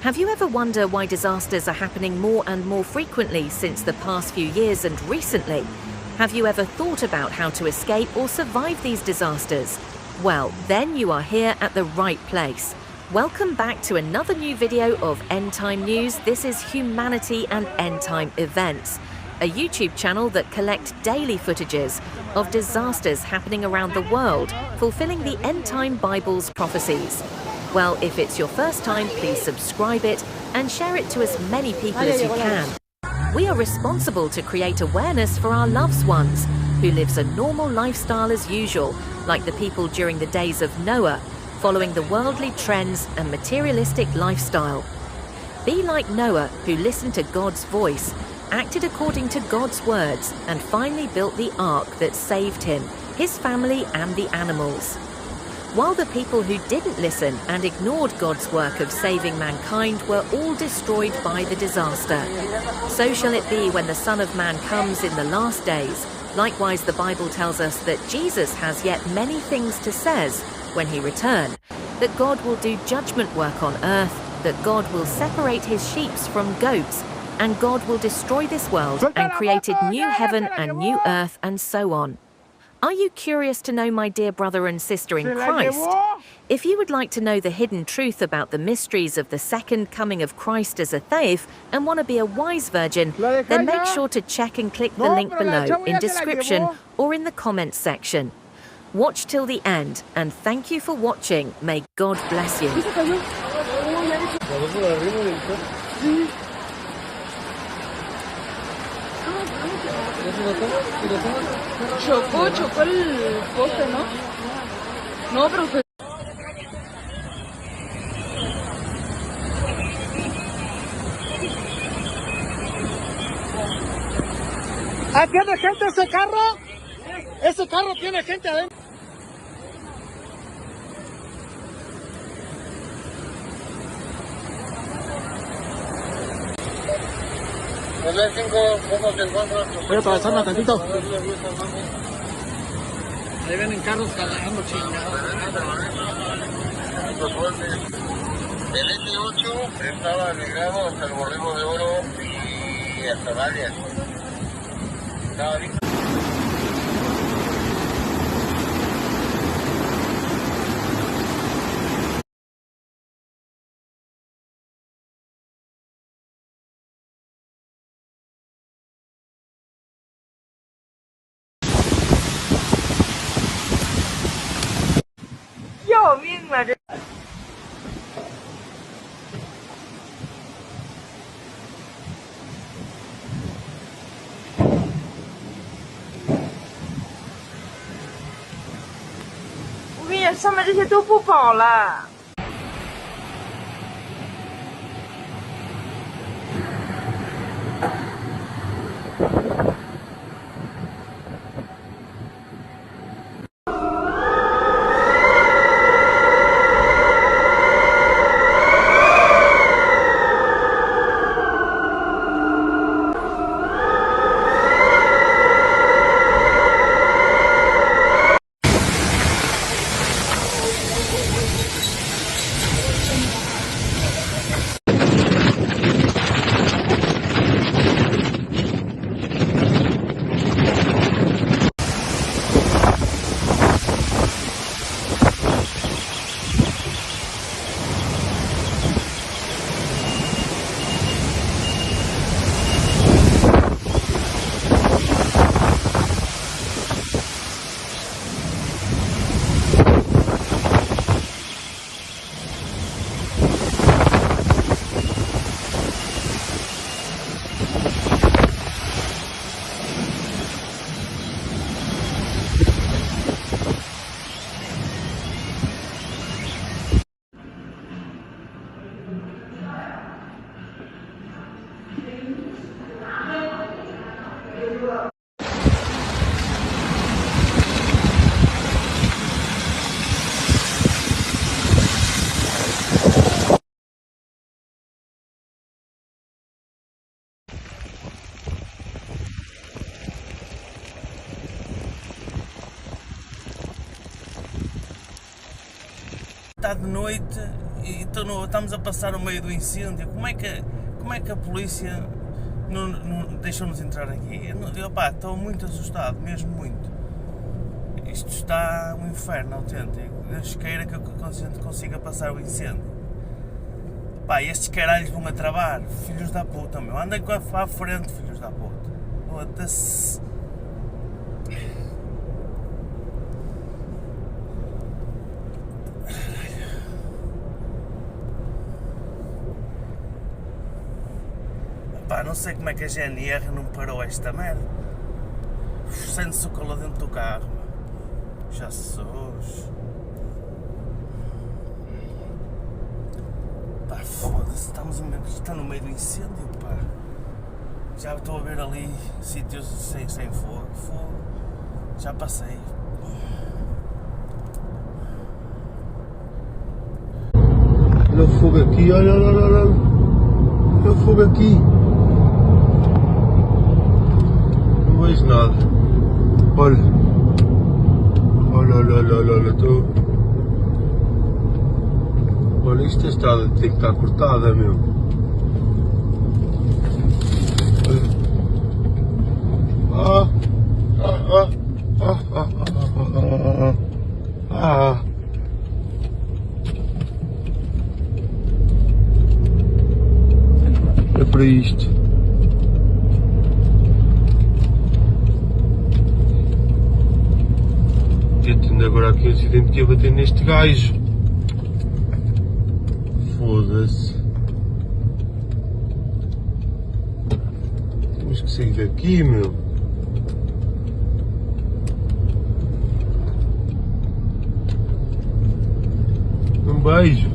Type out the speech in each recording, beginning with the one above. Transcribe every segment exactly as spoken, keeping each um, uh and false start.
Have you ever wondered why disasters are happening more and more frequently since the past few years and recently? Have you ever thought about how to escape or survive these disasters? Well, then you are here at the right place. Welcome back to another new video of End Time News. This is Humanity and End Time Events, a YouTube channel that collect daily footages of disasters happening around the world, fulfilling the end time Bible's prophecies. Well, if it's your first time, please subscribe it and share it to as many people as you can. We are responsible to create awareness for our loved ones who lives a normal lifestyle as usual, like the people during the days of Noah, following the worldly trends and materialistic lifestyle. Be like Noah, who listened to God's voice, acted according to God's words, and finally built the ark that saved him, his family, and the animals. While the people who didn't listen and ignored God's work of saving mankind were all destroyed by the disaster, so shall it be when the Son of Man comes in the last days. Likewise, the Bible tells us that Jesus has yet many things to says when he return, that God will do judgment work on earth, that God will separate his sheep from goats, and God will destroy this world and create a new heaven and new earth, and so on. Are you curious to know, my dear brother and sister in Christ? If you would like to know the hidden truth about the mysteries of the second coming of Christ as a thief and want to be a wise virgin, then make sure to check and click the link below in description or in the comments section. Watch till the end, and thank you for watching. May God bless you. Chocó, chocó el poste, ¿no? No, pero se... Ah, ¿tiene gente ese carro? Ese carro tiene gente adentro. Voy a atravesarme tantito. Ahí vienen carros cargando chingados. El S ocho estaba ligado hasta el Borrego de Oro y hasta Dalias. Ui, essa merece tu pupau lá. Metade de noite E então, no, estamos a passar no meio do incêndio. Como é que, como é que a polícia não, não deixou-nos entrar aqui? Eu, não- eu, pá, estou muito assustado, mesmo muito. Isto está um inferno autêntico. Deus queira que eu cons- consiga passar o incêndio. Pá, estes caralhos vão a travar. Filhos da puta, meu. Andem com a à frente, filhos da puta. Foda-se. Pá, não sei como é que a G N R não parou esta merda. Sente-se o calor dentro do carro, meu. Jesus. Pá, foda-se, estamos a meio, está no meio do incêndio, pá. Já estou a ver ali sítios sem, sem fogo, fogo. Já passei. Olha o fogo aqui, olha, olha, olha, olha. Olha o fogo aqui. Não vejo nada. Olha. Olha, olha, olha, olha, olha. Tô... Olha, isto, a estrada tem que estar cortada, meu. Olha. Ah, ah, ah. Ah. É para isto. Tendo agora aqui um acidente que ia bater neste gajo. Foda-se. Temos que sair daqui, meu. Um beijo.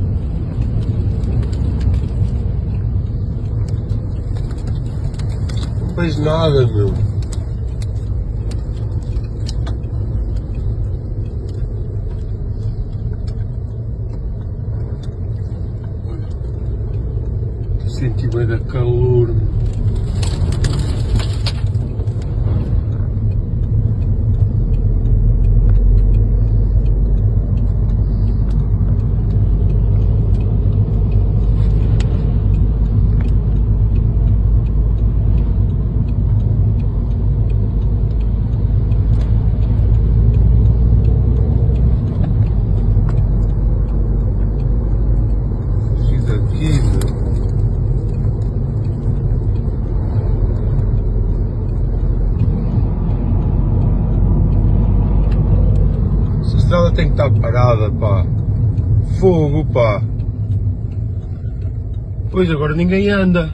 Não vejo nada, meu. Senti bué da calor, meu. Fiz aqui, meu. Essa estrada tem que estar parada, pá. Fogo, pá. Pois, agora ninguém anda.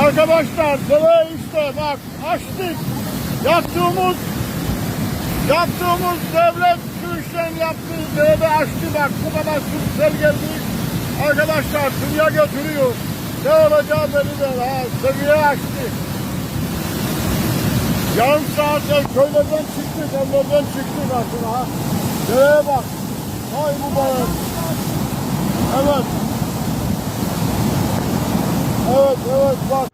Arkadaşlar, dere işte bak, açtık. Yaptığımız, yaptığımız devlet şu işten yaptığı derede açtı bak. Bu kadar su sel geldi. Arkadaşlar, dünya götürüyor. Ne olacağı belli değil ha. Seviye açtı. Yarım saatte köylerden çıktık, evlerden çıktık aslında ha. Dereye bak. Vay bu bayır. Evet. Evet, evet, bak.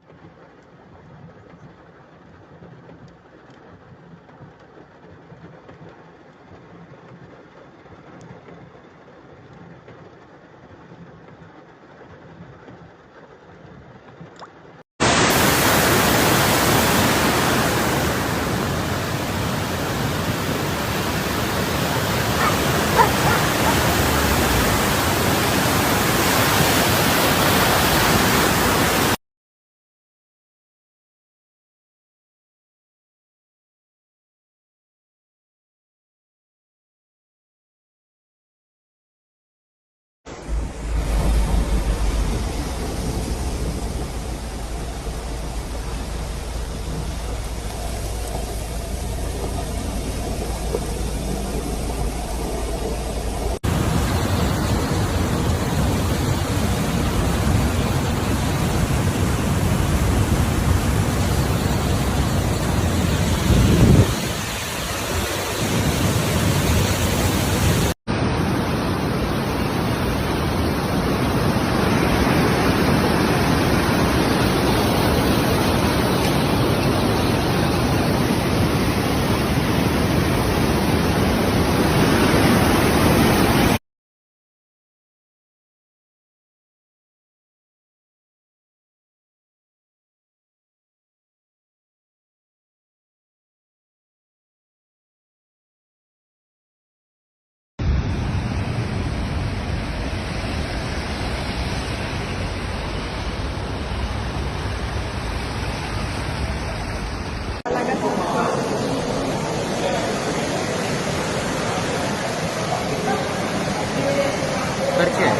Perché?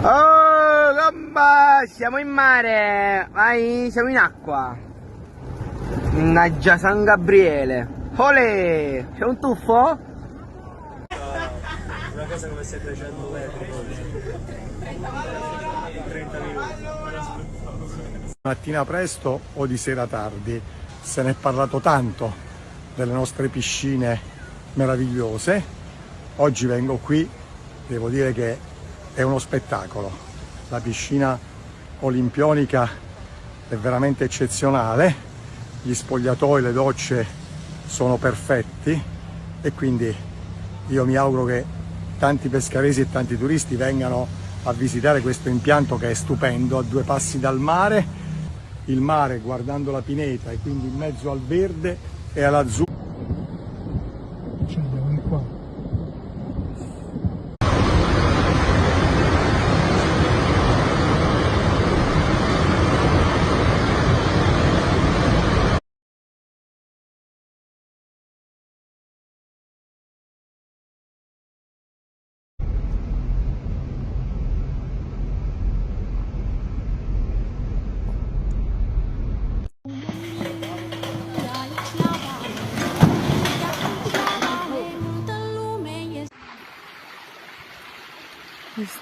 Oh, gamba, siamo in mare. Vai, siamo in acqua. Mannaggia San Gabriele. Olè, c'è un tuffo? Una cosa come settecento metri, trenta minuti. Mattina presto o di sera tardi? Se ne è parlato tanto delle nostre piscine meravigliose. Oggi vengo qui, devo dire che è uno spettacolo. La piscina olimpionica è veramente eccezionale, gli spogliatoi, le docce sono perfetti e quindi io mi auguro che tanti pescaresi e tanti turisti vengano a visitare questo impianto che è stupendo, a due passi dal mare, il mare guardando la pineta e quindi in mezzo al verde e all'azzurro. Cioè, andiamo di qua.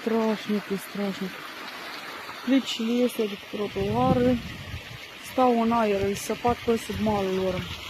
Страшненько, страшненько. Plici este de pe trotuare. Stau în aer, îl săpat pe sub malul lor.